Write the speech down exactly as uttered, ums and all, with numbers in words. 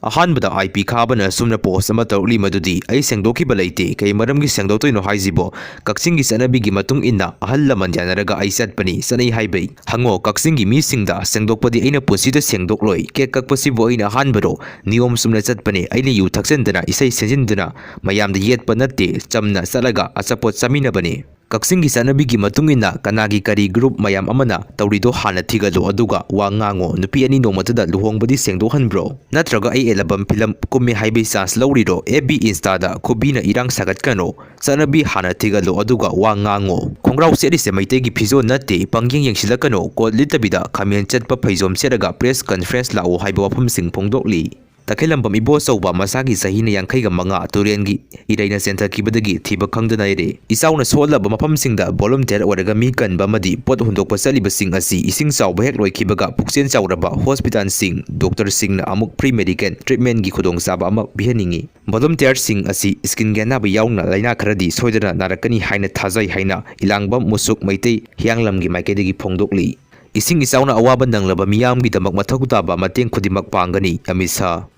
ꯑꯍꯥꯟꯕꯗ I P ꯈꯥꯕꯅ ꯑꯁꯨꯝꯅ ꯄꯣꯁ ꯑꯃ ꯇꯧꯔꯛꯂꯤ ꯃꯗꯨꯗꯤ, "ꯑꯩ ꯁꯦꯡꯗꯣꯛꯈꯤꯕ ꯂꯩꯇꯦ꯫ ꯀꯩ ꯃꯔꯝꯒꯤ ꯁꯦꯡꯗꯣꯛꯇꯣꯏꯅꯣ ꯍꯥꯏꯁꯤꯕꯣ? ꯀꯛꯆꯤꯡꯒꯤ ꯆꯠꯅꯕꯤꯒꯤ ꯃꯇꯨꯡ ꯏꯟꯅ ꯑꯍꯜ ꯂꯃꯟ ꯌꯥꯅꯔꯒ ꯑꯩ ꯆꯠꯄꯅꯤ, ꯆꯠꯅꯩ ꯍꯥꯏꯕꯩ꯫ ꯍꯪꯉꯣ ꯀꯛꯆꯤꯡꯒꯤ ꯃꯤꯁꯤꯡꯗ, ꯁꯦꯡꯗꯣꯛꯄꯗꯤ ꯑꯩꯅ ꯄꯨꯟꯁꯤꯗ ꯁꯦꯡꯗꯣꯛꯂꯣꯏ꯫ ꯀꯦꯛ ꯀꯛꯄꯁꯤꯕꯨ ꯑꯩꯅ ꯑꯍꯥꯟꯕꯔꯣ? ꯅꯤꯌꯣꯝ ꯆꯨꯝꯅ ꯆꯠꯄꯅꯦ꯫ ꯑꯩꯅ ꯌꯨ ꯊꯛꯆꯟꯗꯅ, ꯏꯁꯩ ꯁꯤꯟꯖꯤꯟꯗꯨꯅ ꯃꯌꯥꯝꯗ ꯌꯦꯠꯄ ꯅꯠꯇꯦ꯫ ꯆꯝꯅ ꯆꯠꯂꯒ ꯑꯆꯥꯄꯣꯠ ꯆꯥꯃꯤꯟꯅꯕꯅꯦ꯫ ꯀꯛꯆꯤꯡꯒꯤ ꯆꯠꯅꯕꯤꯒꯤ ꯃꯇꯨꯡ ꯏꯟꯅ ꯀꯅꯥꯒꯤ ꯀꯔꯤ ꯒ꯭ꯔꯨꯞ ꯃꯌꯥꯝ ꯑꯃꯅ ꯇꯧꯔꯤꯗꯣ ꯍꯥꯟꯅ ꯊꯤꯒꯠꯂꯨ, ꯑꯗꯨꯒ ꯋꯥ ꯉꯥꯡꯉꯣ꯫ ꯅꯨꯄꯤ ꯑꯅꯤ ꯅꯣꯡꯃꯇꯗ ꯂꯨꯍꯣꯡꯕꯗꯤ ꯁꯦꯡꯗꯣꯛꯍꯟꯕ꯭ꯔꯣ? ꯅꯠꯇ꯭ꯔꯒ ꯑꯩ ꯑꯦꯜꯕꯝ ꯐꯤꯂꯝ ꯀꯨꯝꯃꯦ ꯍꯥꯏꯕꯩ ꯆꯥꯟꯁ ꯂꯧꯔꯤꯔꯣ? ꯑꯦꯐ ꯕꯤ, ꯏꯟꯁꯇꯥꯗ ꯈꯨꯕꯤꯅ ꯏꯔꯥꯡ ꯁꯥꯒꯠꯀꯅꯣ꯫ ꯆꯠꯅꯕꯤ ꯍꯥꯟꯅ ꯊꯤꯒꯠꯂꯨ, ꯑꯗꯨꯒ ꯋꯥ ꯉꯥꯡꯉꯣ꯫ ꯈꯣꯡꯒ꯭ꯔꯥꯎ ꯁꯦꯠꯂꯤꯁꯦ ꯃꯩꯇꯩꯒꯤ ꯐꯤꯖꯣꯜ ꯅꯠꯇꯦ, ꯄꯪꯌꯦꯡ ꯌꯦꯡꯁꯤꯜꯂꯛꯀꯅꯣ꯫ ꯀꯣꯠ ꯂꯤꯠꯇꯕꯤꯗ ꯈꯥꯃꯦꯟ ꯆꯠꯄ ꯐꯩꯖꯣꯝ ꯁꯦꯠꯂꯒ ꯄ꯭ꯔꯦꯁ ꯀꯟꯐ꯭ꯔꯦꯟꯁ ꯂꯥꯛꯑꯣ ꯍꯥꯏꯕ ꯋꯥꯐꯝꯁꯤꯡ ꯐꯣꯡꯗꯣꯛꯂꯤ꯫ ꯇꯈꯦꯜꯂꯝꯕꯝ ꯏꯕꯣꯆꯧꯕ ꯃꯁꯥꯒꯤ ꯆꯍꯤꯅ ꯌꯥꯡꯈꯩꯒ ꯃꯉꯥ ꯇꯨꯔꯦꯟꯒꯤ ꯏꯔꯩꯅ ꯆꯦꯟꯊꯈꯤꯕꯗꯒꯤ ꯊꯤꯕ ꯈꯪꯗꯅ ꯂꯩꯔꯦ꯫ ꯏꯆꯥꯎꯅ ꯁꯣꯛꯍꯜꯂꯕ ꯃꯐꯝꯁꯤꯡꯗ ꯚꯣꯂꯨꯟꯇꯤꯌꯔ ꯑꯣꯏꯔꯒ ꯃꯤ ꯀꯟꯕ ꯑꯃꯗꯤ ꯄꯣꯠ ꯍꯨꯟꯗꯣꯛꯄ ꯆꯠꯂꯤꯕꯁꯤꯡ ꯑꯁꯤ ꯏꯁꯤꯡ ꯆꯥꯎꯕ ꯍꯦꯛ ꯂꯣꯏꯈꯤꯕꯒ ꯄꯨꯛꯆꯦꯜ ꯆꯥꯎꯔꯕ ꯍꯣꯁꯄꯤꯇꯥꯜꯁꯤꯡ, ꯗꯣꯛꯇꯔꯁꯤꯡꯅ ꯑꯃꯨꯛ ꯐ꯭ꯔꯤ ꯃꯦꯗꯤꯀꯦꯜ ꯇ꯭ꯔꯤꯠꯃꯦꯟꯒꯤ ꯈꯨꯗꯣꯡꯆꯥꯕ ꯑꯃ ꯄꯤꯍꯟꯅꯤꯡꯏ꯫ ꯚꯣꯂꯨꯟꯇꯤꯌꯔꯁꯤꯡ ꯑꯁꯤ ꯁ꯭ꯀꯤꯟꯒꯤ ꯑꯅꯥꯕ ꯌꯥꯎꯅ ꯂꯥꯏꯅꯥ ꯈꯔꯗꯤ ꯁꯣꯏꯗꯅ ꯅꯥꯔꯛꯀꯅꯤ ꯍꯥꯏꯅ ꯊꯥꯖꯩ ꯍꯥꯏꯅ ꯏꯂꯥꯡꯕꯝ ꯃꯨꯁꯨꯛ ꯃꯩꯇꯩ ꯍꯤꯌꯥꯡꯂꯝꯒꯤ ꯃꯥꯏꯀꯩꯗꯒꯤ ꯐꯣꯡꯗꯣꯛꯂꯤ꯫ ꯏꯁꯤꯡ ꯏꯆꯥꯎꯅ ꯑꯋꯥꯕ ꯅꯪꯂꯕ ꯃꯤꯌꯥꯝꯒꯤꯗꯃꯛ ꯃꯊꯧ ꯇꯥꯕ ꯃꯇꯦꯡ ꯈꯨꯗꯤꯡꯃꯛ ꯄꯥꯡꯒꯅꯤ, ꯑꯃꯤꯠ ꯁꯥꯍ꯫